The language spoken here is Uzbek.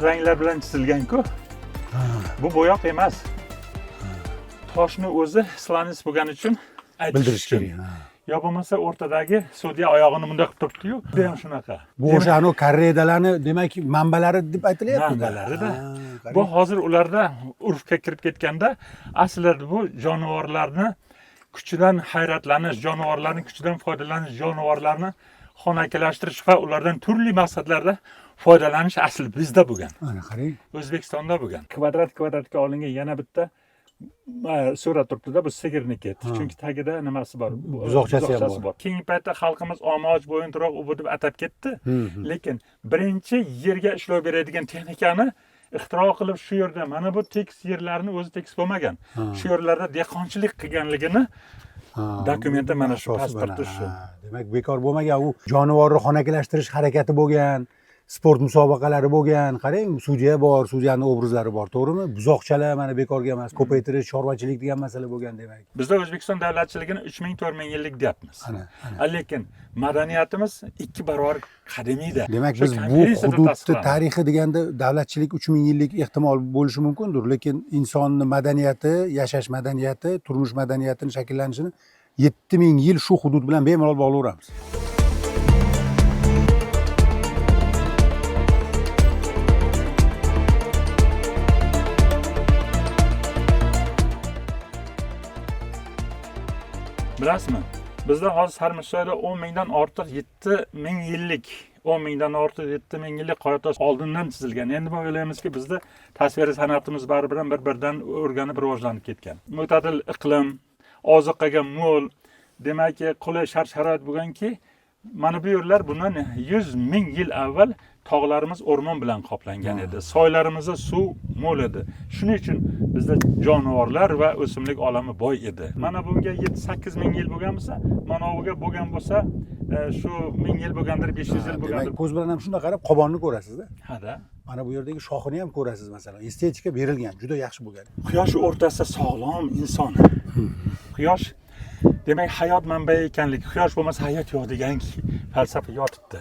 ranglar bilan chizilgan-ku. Bu bo'yoq emas. Toshni o'zi slanis bo'lgani uchun aytish Bildirish uchun. kerak. Ha. Yo bo'lmasa o'rtadagi sudya oyog'ini bunday qilib turibdi-yu, bu ham shunaqa. Bu o'sha anavi korredalarni demak manbalari deb aytilyapti. Manbalarida. Ha, Bu hozir ularda urfga kirib ketganda aslida bu jonivorlarni kuchidan hayratlanish, jonivorlarning kuchidan foydalanish, jonivorlarni xonakilashtirish va ulardan turli maqsadlarda foydalanish asli bizda bo'lgan. Mana qarang. O'zbekistonda bo'lgan. Kvadrat kvadratga olingan yana bitta surat turibdi-da, bu sigirniki. Chunki tagida nimasi bor? Buzoqchasi ham bor. Keyingi paytda xalqimiz omoch, bo'yinturoq, u bu deb atab ketdi. Lekin birinchi yerga ishlov beradigan texnikani ixtiro qilib shu yerda mana bu tekis yerlarni o'zi tekis bo'lmagan. Shu yerlarda dehqonchilik qilganligini dokumenti mana shu Asosi mana, pasporti shu. ha. Demak, bekor bo'lmagan u jonivorni xonakilashtirish harakati bo'lgan, sport musobaqalari bo'lgan. Qarang, sudya bor, sudyani obrazlari bor, to'g'rimi? Buzoqchalar mana bekorga emas, ko'paytirish, chorvachilik degan masala bo'lgan demak. Bizda O'zbekiston davlatchiligini 3000-4000 yillik deyapmiz. Ana, ana. Lekin madaniyatimiz 2 barobar qadimiyda. Demak, Shu biz bu konferensiyada hududni tasdiqlandi. tarixi deganda davlatchilik 3000 yillik ehtimol bo'lishi mumkindir, lekin insonni madaniyati, yashash madaniyati, turmush madaniyatini shakllanishini 7000 yil shu hudud bilan bemalol bog'layveramiz. Bilasizmi? Bizda hozir Sarmishsoyda 10 mingdan ortiq 7000 yillik 10 mingdan ortiq 7000 yillik qoyatosh oldindan chizilgan. Endi biz o'ylaymizki, bizda tasviriy san'atimiz baribir ham bir-biridan o'rganib rivojlanib ketgan. Mo'tadil iqlim, oziqaga mo'l, demakki, qulay shart-sharoit bo'lganki, mana bu yerlar bundan 100 ming yil avval tog'larimiz o'rmon bilan qoplangan edi. Soylarimizda suv mo'l edi. Shuning uchun bizda jonivorlar va o'simlik olami boy edi. Mana bunga 7-8 ming yil bo'lgan bo'lsa, mana buga bo'lgan bo'lsa, shu 1000 yil bo'lgandir, 500 yil bo'lgandir. Demak, ko'z bilan ham shunday qarab qobonni ko'rasiz-da. Ha-da. Mana bu yerdagi shoxini ham ko'rasiz masalan. Estetika berilgan, juda yaxshi bo'lgan. Quyosh o'rtasida sog'lom inson. Quyosh demak hayot manbai ekanligi, quyosh bo'lmasa hayot yo'q degan falsafa yotibdi.